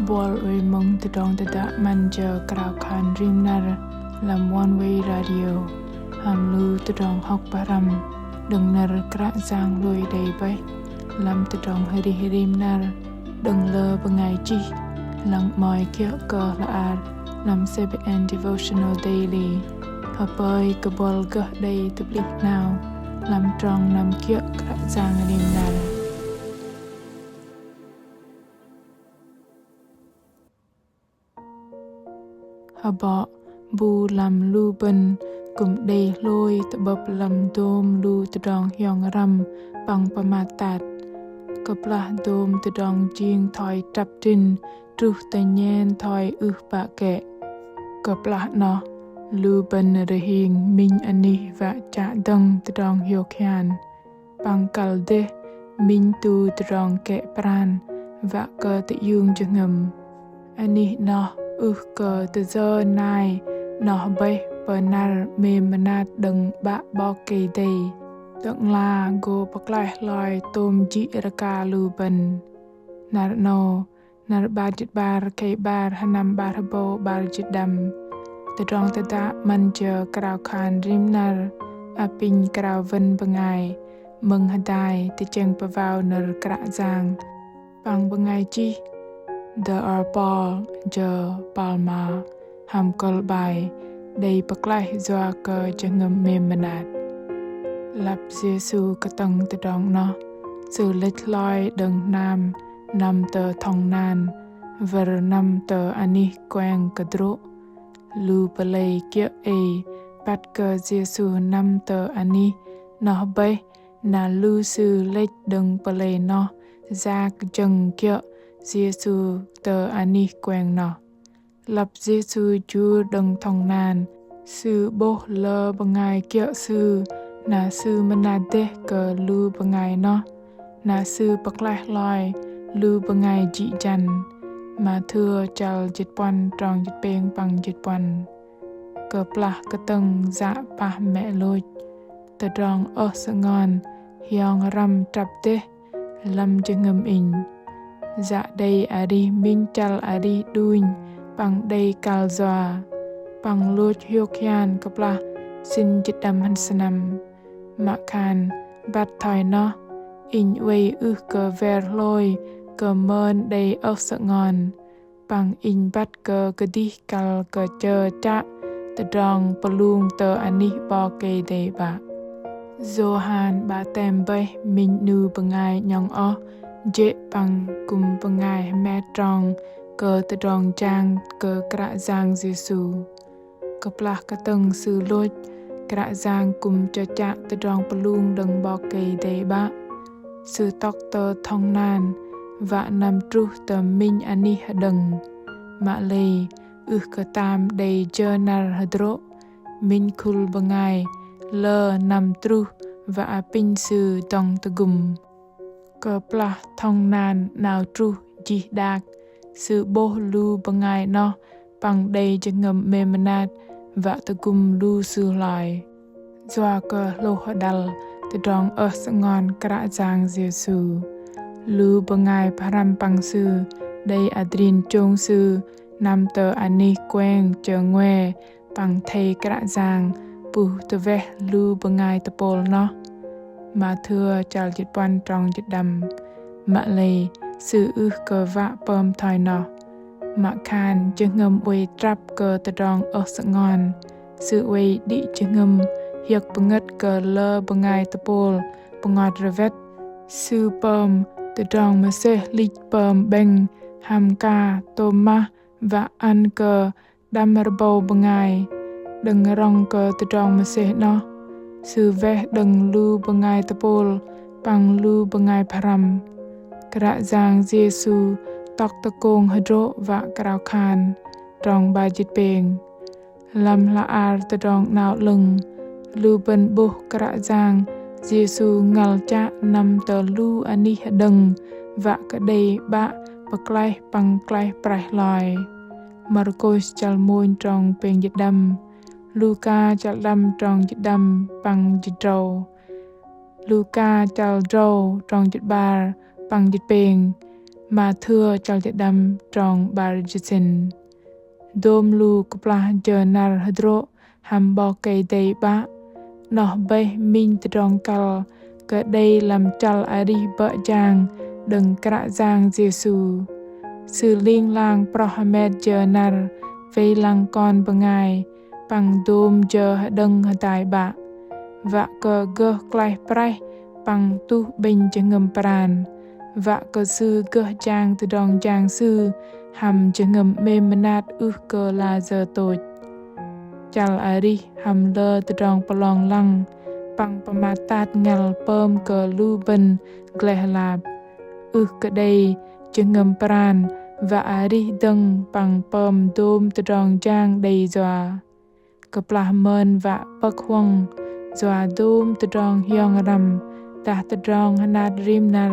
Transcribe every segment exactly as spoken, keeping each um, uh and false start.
Buăl oei mơ̆ng tơdrong tơdă 'Măn jơ krao khan rim năr lăm One Way Radio hăm lu tơdrong hŏk pơhrăm đơ̆ng nơ̆r Kră Yang lui đei bơih lăm tơdrong arih rim năr đơ̆ng lơ bơngai chih, lăng 'mơ̆i kiơ̆ kơ hla ar lăm C B N Devotional Daily. Hơpơi kơ buăl gơh đei tơplih 'nao lăm trong năm kiơ̆ Kră Yang rim năr. Hơbŏ bu lăm lu bơ̆n kư̆m đei hlôi tơ'bơ̆p lăm dôm lu tơdrong hiong răm păng pơmat tat. Kơplah dôm tơdrong jing thoi trăp trĭn truh tơ nhen thoi ưh pă kĕ. Kơplah 'noh lu bơ̆n rơhing minh anih wă chă dơ̆ng tơdrong hiôk hian. Păng kăl dêh minh tu tơdrong kĕ pran wă kơ tơiung jơhngơ̆m. Anih 'noh ưh kơ tơjơ nai 'noh bơih pơnăr 'mêm mơnat đơ̆ng 'Bă 'Bok Kei-Dei. Tơ'ngla gô pơklaih hloi tôm jĭ rơka lu bơ̆n. Năr 'nâu, năr 'bar jĭt 'bar, khei 'bar, sơnăm 'bar hơbâu 'bar jĭt đăm. Tơdrong tơdă 'Măn jơ krao khan rim năr, apinh krao wơ̆n bơngai mơ̆ng hơdai tơchĕng pơwao nơ̆r Kră Yang. Păng bơngai chih The Arpal jơ Palma hăm kơ̆l 'bai đei pơklaih yua kơ jơhngơ̆m 'mêm mơnat. Lăp Yêsu kơtơ̆ng tơdrong 'noh, Sư lĕch hloi đơ̆ng hnam năm tơ thŏng nan, wơ̆r năm tơ anih kueng kơdrô̆. Lu pơlei kiơ̆ ei băt kơ Yêsu năm tơ anih 'noh bơih, na lu sư lĕch đơ̆ng pơlei noh yak jơ̆ng kiơ̆ Yêsu tơ anih kueng noh. Lăp Yêsu jur đơ̆ng thŏng nan, Sư 'bôh lơ bơngai kiơ̆ Sư, na Sư mơnat dêh kơ lu bơngai noh, na Sư pơklaih hloi lu bơngai jĭ jăn. Mathiơ chăl jĭt puăn trong jĭt pêng păng jĭt puăn. Kơplah kơtơ̆ng yă pah mĕ lôch, tơdrong ơh sơngon hiong răm trăp dêh lăm jơhngơ̆m inh. Yă đei arih minh chăl arih đunh păng đei kăl yua, păng lôch hiôk hian kơplah sĭn jĭt đăm hơnăm. Mă khan băt thoi noh, inh oei ưh kơ wer hlôi kơ mơn đei ơh sơngon. Păng inh băt kơ kơdih kăl kơ chơ chă tơdrong pơlung tơ anih 'Bok Kei-Dei 'Bă. Yôhan 'batem bơih minh 'nu bơngai 'nhŏng oh, jê̆ păng kư̆m bơngai hơmet trong kơ tơdrong jang kơ Kră Yang Yêsu. Kơplah kơtơ̆ng Sư lôch, Kră Yang kư̆m chơchă tơdrong pơlung đơ̆ng 'Bok Kei-Dei 'Bă. Sư tŏk tơ thŏng nan, wă năm truh tơ minh anih hơđơ̆ng. Mă lei, ưh kơ tam đei jơ năr hơdrô̆, minh khul bơngai lơ năm truh wă apinh Sư dŏng tơgŭm. Kơplah thŏng nan 'nao truh jih đak, Sư 'bôh lu bơngai 'noh păng đei jơhngơ̆m 'mêm mơnat wă tơgŭm lu sư hloi. Yua kơ hlôh hơđăl tơdrong ơh sơngon Kră Yang Yêsu, lu bơngai pơhrăm păng Sư đei adrin chông Sư năm tơ anih kueng chơ ngue păng athei Kră Yang pŭh tơweh lu bơngai tơpôl noh. Mathiơ chăl jĭt puăn trong jĭt đăm. Mă lei, Sư ưh kơ wă pơm thoi noh. Mă khan jơhngơ̆m oei trăp kơ tơdrong ơh sơngon, Sư oei đĭ jơhngơ̆m hiơ̆k pơngơ̆t kơ lơ bơngai tơpôl pơngot rơwet. Sư pơm tơdrong mơsêh hlĭch pơm 'bĕng hăm ka tôm mah wă ăn kơ đăm rơbâu bơngai. Đơ̆ng rŏng kơ tơdrong mơsêh 'noh, Sư weh đơ̆ng lu bơngai tơpôl păng lu bơngai pơhrăm. Kră Yang Yêsu tŏk tơkông hơdrô̆ wă krao khan, trong 'bar jĭt pêng. Lăm hla ar Tơdrong 'Nao 'Lơ̆ng, lu bơ̆n 'bôh Kră Yang Yêsu ngăl chă năm tơ lu anih hơđơ̆ng wă kơ đei 'Bă pơklaih păng klaih praih hloi. Markôs chăl mônh trong pêng jĭt đăm, Luka chăl đăm trong jĭt đăm păng jĭt drâu, Luka chăl drâu trong jĭt 'bar păng jĭt pêng, Mathêu chăl jĭt đăm trong 'bar jĭt sĭn. Dôm lu kơplah jơ năr hơdrô̆ hăm 'Bok Kei-Dei 'Bă, 'noh bơih minh tơdrong kăl kơ đei lăm chăl arih bơ̆ jang đơ̆ng Kră Yang Yêsu. Sư ling lang proh hơmet jơ năr, wei lăng kon bơngai, păng dôm jơ hơđơ̆ng hơdai 'Bă. Wă kơ gơh klaih praih păng tuh 'bĕnh jơhngơ̆m pran. Wă kơ Sư gơh jang tơdrong jang Sư hăm jơhngơ̆m 'mêm mơnat ưh kơ lajơ tôch. Chăl arih hăm lơ tơdrong pơlong lăng păng pơmat tat ngăl pơm kơ lu bơ̆n gleh lap. Ưh kơ đei jơhngơ̆m pran wă arih dơ̆ng păng pơm dôm tơdrong jang đei yua. Kơplah mơn wă pơ̆k huŏng yua dôm tơdrong hiong răm dah tơdrong hơnat rim năr,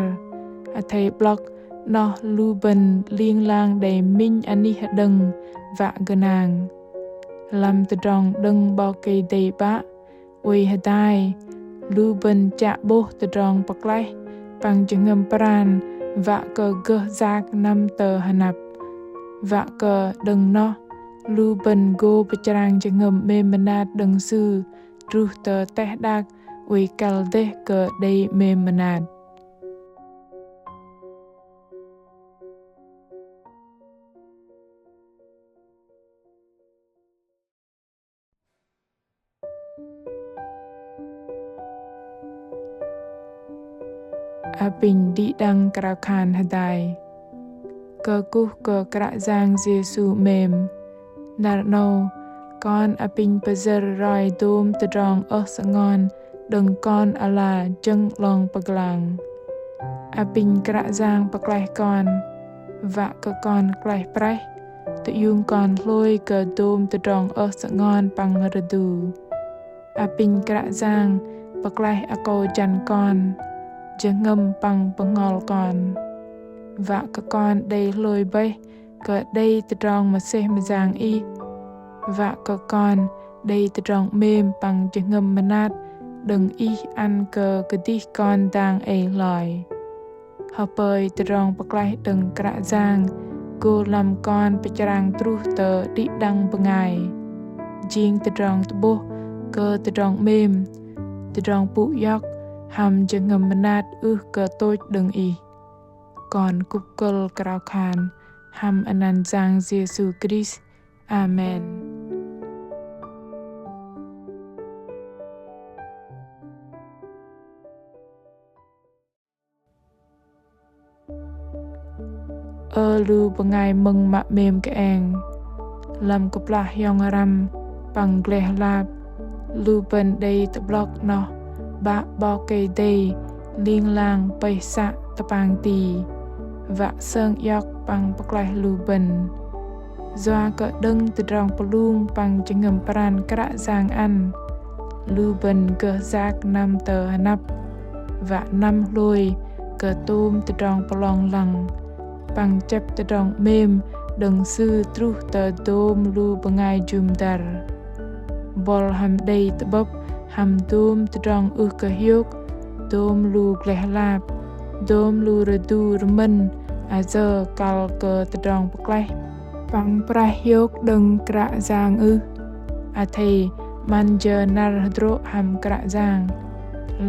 athei 'blŏk 'noh lu bơ̆n ling lang đei minh anih hơđơ̆ng wă gơnang. Lăm tơdrong đơ̆ng 'Bok Kei-Dei 'Bă, oei hơdai, lu bơ̆n chă 'bôh tơdrong pơklaih păng jơhngơ̆m pran wă kơ gơh yak năm tơ hơnăp. Wă kơ đơ̆ng noh, lu bơ̆n gô pơchrang jơhngơ̆m 'mêm mơnat đơ̆ng Sư truh tơ teh đak oei kăl dêh kơ đei 'mêm mơnat. Apinh đĭ đăng krao khan hơdai. Kơkuh kơ Kră Yang Yêsu 'mêm. Năr 'nâu, kon apinh pơyơ̆r roi dôm tơdrong ơh sơngon đơ̆ng kon ala jơ̆ng 'long pơglang. Apinh Kră Yang pơklaih kon, wă kơ kon klaih praih, tơiung kon hlôi kơ dôm tơdrong ơh sơngon păng rơdu. Apinh Kră Yang pơklaih akâu jăn kon, jơhngơ̆m păng bơhngol kon. Wă kơ kon đei hlôi bơih kơ đei tơdrong mơsêh mơyang Ih. Wă kơ kon đei tơdrong 'mêm păng jơhngơ̆m mơnat đơ̆ng Ih ăn kơ kơdih kon dang ei hloi. Hơpơi tơdrong pơklaih đơ̆ng Kră Yang gô lăm kon pơchrang truh tơ đĭ đăng bơngai. Jing tơdrong tơ'bôh kơ tơdrong 'mêm, tơdrong pŭ iŏk, hăm jơhngơ̆m mơnat ưh kơ tôch đơ̆ng Ih. Kon kŭp kơ̆l krao khan hăm anăn Yang Yêsu Krist. Amen. Ơ lu bơngai mơ̆ng mă 'mêm kơeng. Lăm kơplah hiong răm păng gleh lap, lu bơ̆n đei tơ'blŏk 'noh 'Bă 'Bok Kei-Dei ling lang pơih să tơpang ti, wă sơng iŏk păng pơklaih lu bơ̆n. Yua kơ đơ̆ng tơdrong pơlung păng jơhngơ̆m pran Kră Yang ăn, lu bơ̆n gơh yak năm tơ hơnăp, wă năm hlôi kơ tôm tơdrong pơlong lăng, păng chĕp tơdrong 'mêm đơ̆ng Sư truh tơ dôm lu bơngai jŭm dăr. Buăl hăm đei tơ'bơ̆p hăm dôm tơdrong ưh kơ hiôk, dôm lu gleh lap, dôm lu rơdu rơmơ̆n, ayơ kăl kơ tơdrong pơklaih păng praih hiôk đơ̆ng Kră Yang ưh. Athei 'măn jơ năr hơdrô̆ hăm Kră Yang,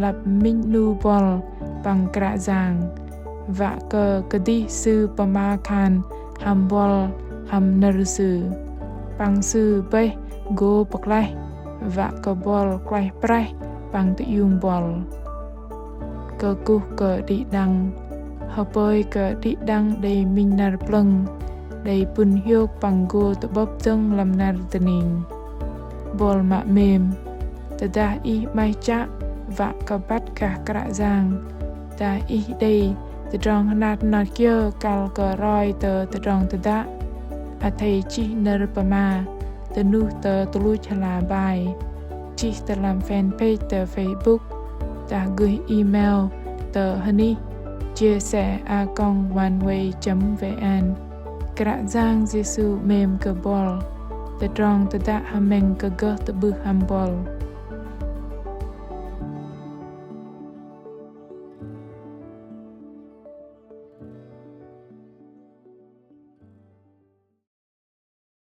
lăp minh 'nu buăl păng Kră Yang, wă kơ kơdih Sư pơma khan hăm buăl hăm nơ̆r Sư, păng Sư bơih gô pơklaih, wă kơ buăl klaih praih păng tơiung buăl. Kơkuh kơ đĭ đăng, hơpơi kơ đĭ đăng đei minh năr plơ̆ng, đei pŭn hiôk păng gô tơ'bơ̆p dơ̆ng lăm năr dơning. Buăl mă 'mêm, tơdah ih 'maih chă wă kơ băt gah Kră Yang, dah ih đei tơdrong hơnat hơnot kiơ kăl kơ roi tơ tơdrong tơdă, athei chih nơ̆r pơma dơnuh tơ tơluch hla bai, chih tơ lăm fanpage tơ Facebook, dah gửi email tơ hơnih chia sẻ a còng oneway chấm vn. Kră Yang Yêsu 'mêm kơ buăl. Tơdrong tơdă hơmĕng kơ gơh tơ'bưh hăm buăl.